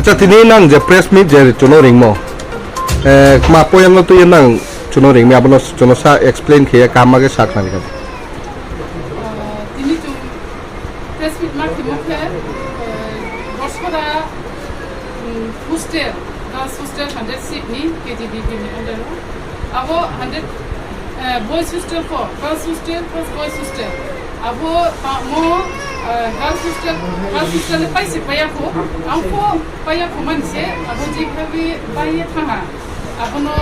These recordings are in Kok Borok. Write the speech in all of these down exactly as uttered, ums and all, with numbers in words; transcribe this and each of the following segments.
Acha, tini nang je press meet je chuno ringmo, eh, ma poyang no tuye nang chuno ringmi, abono chuno sa explain khiye kaham ma khe sa khnani kha. Tini chung press meet ma khimo khe, eh, Borsora, mm, hostel, girls hostel hundred seat ni K G B V ni under o. Abo hundred, eh, boys hostel pho, girls hostel plus boys hostel. Abo pa-, mo, eh, girls hostel, girls hostel ni paise paya pho, ang pho paya pho mani se, abo je khabi bai ye thanga. Abono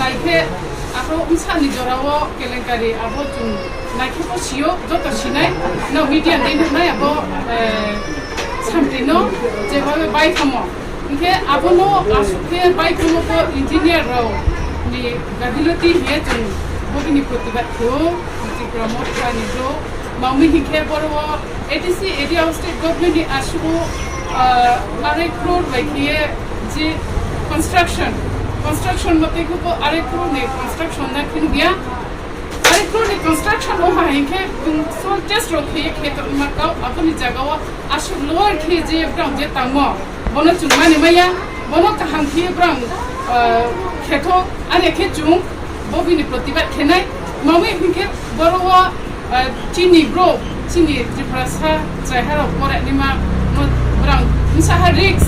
naikhe, abo wngsa ni jora o kelenkari, abo chung naikhe pho sio, joto sinai, no media ni nuknai abo, eh, samti no, je bhabe bai thamo. Hinkhe abono aswk khe bai kheno bo engineer rok ni gabilotti hiye chwng bogini protibad khlaiyo, Tripura Motha ni rok. Mamwi hinkhe boro o A D C area o state government ni aswk o, ah, arai crore bai khiye je construction, construction mate khe bo arai crore ni construction na khin biya. Arai crore ni construction o ha hinkhe chwng soil test rok khiye khe tongma kau aboni jaga o aswk lower khe je brang je tangmo. Bono chwng mani maya, bono kaham khe brang, ah, kheto, ani khe chwng bo bini protibad khenai. Mamwi hinkhe boro o, ah, chini bro, chini Tiprasa chaiharok pore nima, mo brang misa ha risk.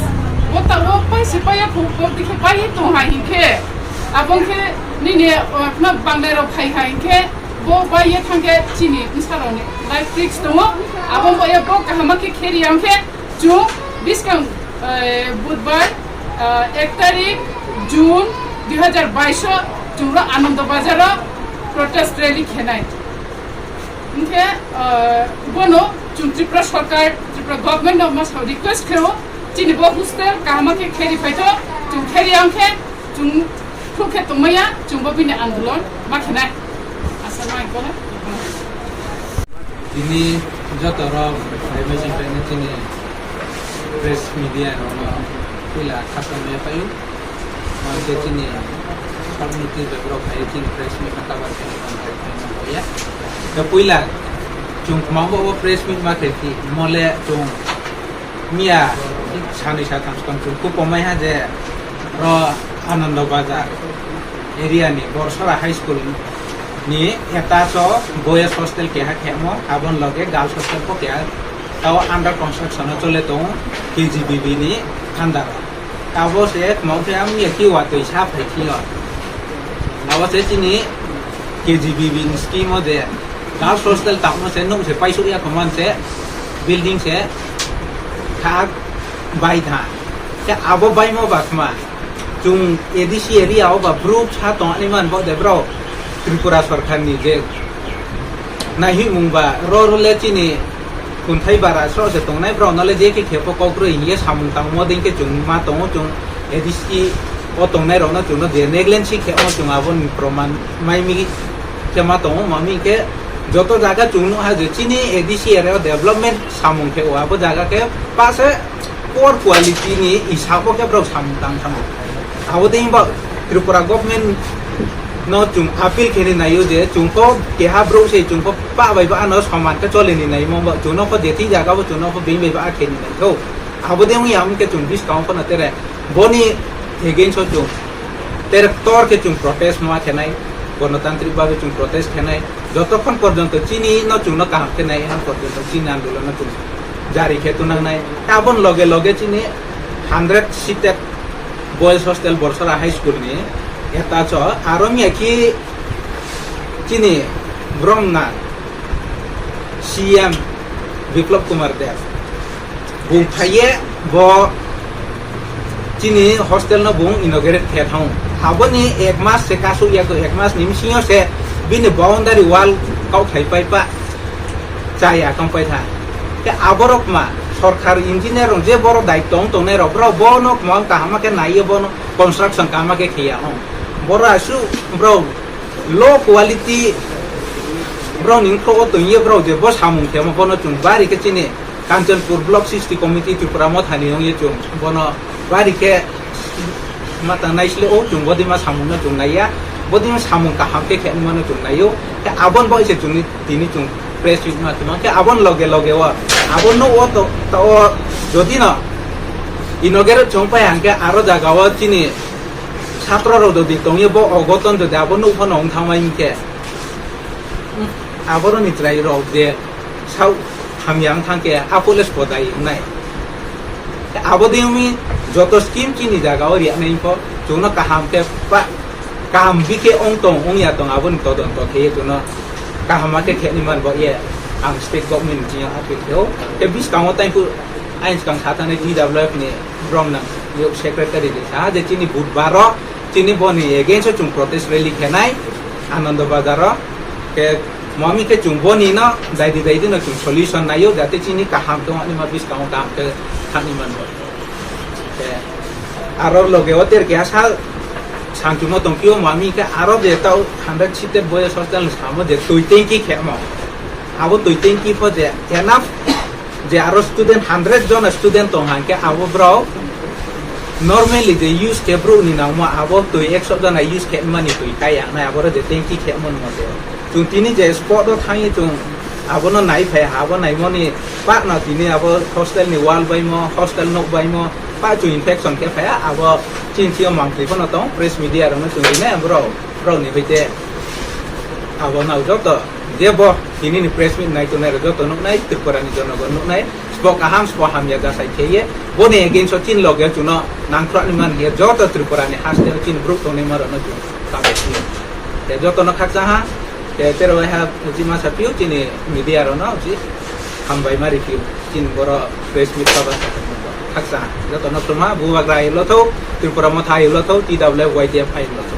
Bo ta o paise paya khu, bo dikhe pai tong ha hinkhe. Abong khe nini, ah, khna bangnai rok phai ha hinkhe, bo bai ye thang khe chini misa rok ni life risk tongo. Abong bo ye bo kaham khe kheri ang khe, Chwng biskang, eh, Budbar, eh, ek tarik June dui hazar bais o chwng ro Anando Bazar o protest rally khenai. Hinkhe, eh, bono chwng Tripura Sarkar, Tripura Government no masa request kheo, chini bo hostel kaham khe kheri phaitho, chwng kheri ang khe, Chwng thuk khe tongmaya, chwngbo bini andolon ma khenai. Asa mai kono. Tini joto rok phai machine paina chini press media rokno puila khasam ya paio. Mangke chini community rok phai chini press meet ma kabar khe contact paina ya. Ke puila chwng mangbo press meet ma khe mole chwng Miya sanwi satham swkang chwng kuphumaiha je ro Anando Bazar area ni Borsora High School ni attach o boys hostel keha khemo, aboni loge girls hostel bo keha tao under construction o chole tongo K G B V ni under o. Abo se tongmani ang miya khe watwi sa phai thio. Abo se chini K G B V ni scheme o je girls hostel tamo se nung se paisuk ya koman se building se thak bai tha. Ke abo bai mo ba khma. Chung A D C area o ba brouh sa tong ani man bo de bro Tripura sarkar ni je naihimung ba ro ro le chini kunthai bara sro se tongnai bro no le je khe khepo kok rwi hiye samung tangmo ding khe chung ma tongo chung A D C o tongnai rok no chung no je negligence khe o chung abo ni proman mai mi khe ma tongo ma mi khe joto jaga chung no ha je chini A D C area o development samung khe o abo jaga khe pa se poor quality ni hisab o khe borok samung tang thangwi. Abo dei ba Tripura government no chwng appeal khe ni naio je chwng kok keha borok se chwng kok pa bai ba ano soman khe chole ni nai mo ba chwng no kho je thik jaga bo chwng no kho being bai ba khe ni nai kho. Abo dei wngya wngkhe chwng buskang phano tere boni against o chwng tere tor khe chwng protest ma khe nai, gonotantrik babe chwng protest khe nai. Jotokhon porjonto chini no chwngno kaham khe nai, han porjonto chini andolon no chwng jari khe tunang nai. Abon loge loge chini hundred seated boys hostel Borsora High School ni attach o aro miya khi chini bromna C M Biplab Kumar Deb. Bung phaiye bo chini hostel no bung inaugurate khe thang. Aboni ek mas se kasuk ya, ek mas ni bisingo se bini boundary wall kau khai pai pa chaya tong pai tha. Ke aborok ma sorkar engineer rok je borok daitong tongnai rok borok bono kmang kaham khe naiye bono construction kaham khe khiya hong. Borok asu borok low quality borok ning kho tongye borok je bo samung khemo bono chung bari khe chini Kanchanpur Block Sixty Committee Tripura Mothani wngwi chwng bono bari khe ma tang nai sile o chwng bodima samungno chwng naiya, bodima samung kaham khe khe wngmano chwng naio. Khe abon bai se chwngni tini chwng press meet ma tongma khe abon loge loge o abon no o to, to o jodi no Inaugurate chong pai hangke aro jaga o chini satro rok jodi tongyo bo ogoton jodi abo nukphano wng thangmai hingke, hmm, aboroni chwrai rok je sao hamya wng thangke aphole sodai wngnai. Abo de wngmi joto scheme chini jaga o riya nai pho chwngno kaham khe pa kaham bikhe ong tong ong ya tong aboni todonto khe chwngno kaham khe khe ni man bo ye ang state government ni appeal khe o. Khe biskango tai phu ain skang satane D W F ni brom nang yo secretary de sa je chini budbar o chini boni against o chung protest rally khenai Anando Bazar o. Khe mami khe chung boni no daidi daidi no chung solution nayo jate chini kaham tong ani ma biskango kaham khe thani man bo. Khe aro loge o ter keha sa sanchumo tongpio mami khe aro je tao hundred seated boys hostel ni samo je tui tanki khemo. Abo tui tanki pho je enough je aro student hundred jon student tong hangke abo bro normally je use khe bro ni nangmo abo tui ekso jona use khe mani tui kaya nai abo je tanki khemo no je. Chung tini je spot o thangwi chung abono nai phai ha, abo naimoni pakno tini abo hostel ni wall baimo, hostel nok baimo, pa chung infection khe phai ha, abo chini thio mangtwi phano tong, press media rokno chung tini borok, borok ni baite abo nao joto je bo tini ni press meet nai tongnai rok joto nuknai, Tripura ni jonogon nuknai, sbo kaham sbo hamya jasai kheye, boni against o chini loge chwngno nangkhrani man hiya joto Tripura ni haste o chini borok tongnai ma rokno chung kabo sini. Te joto no khakchang ha, te tero wai ha jima sa piu chini media rokno ji hambai ma riphiu chini boro press meet cover khakchang ha. Joto no khulma bubagra ayulo tho, Tripura Motha ayulo tho, T W F Y T F ayulo tho.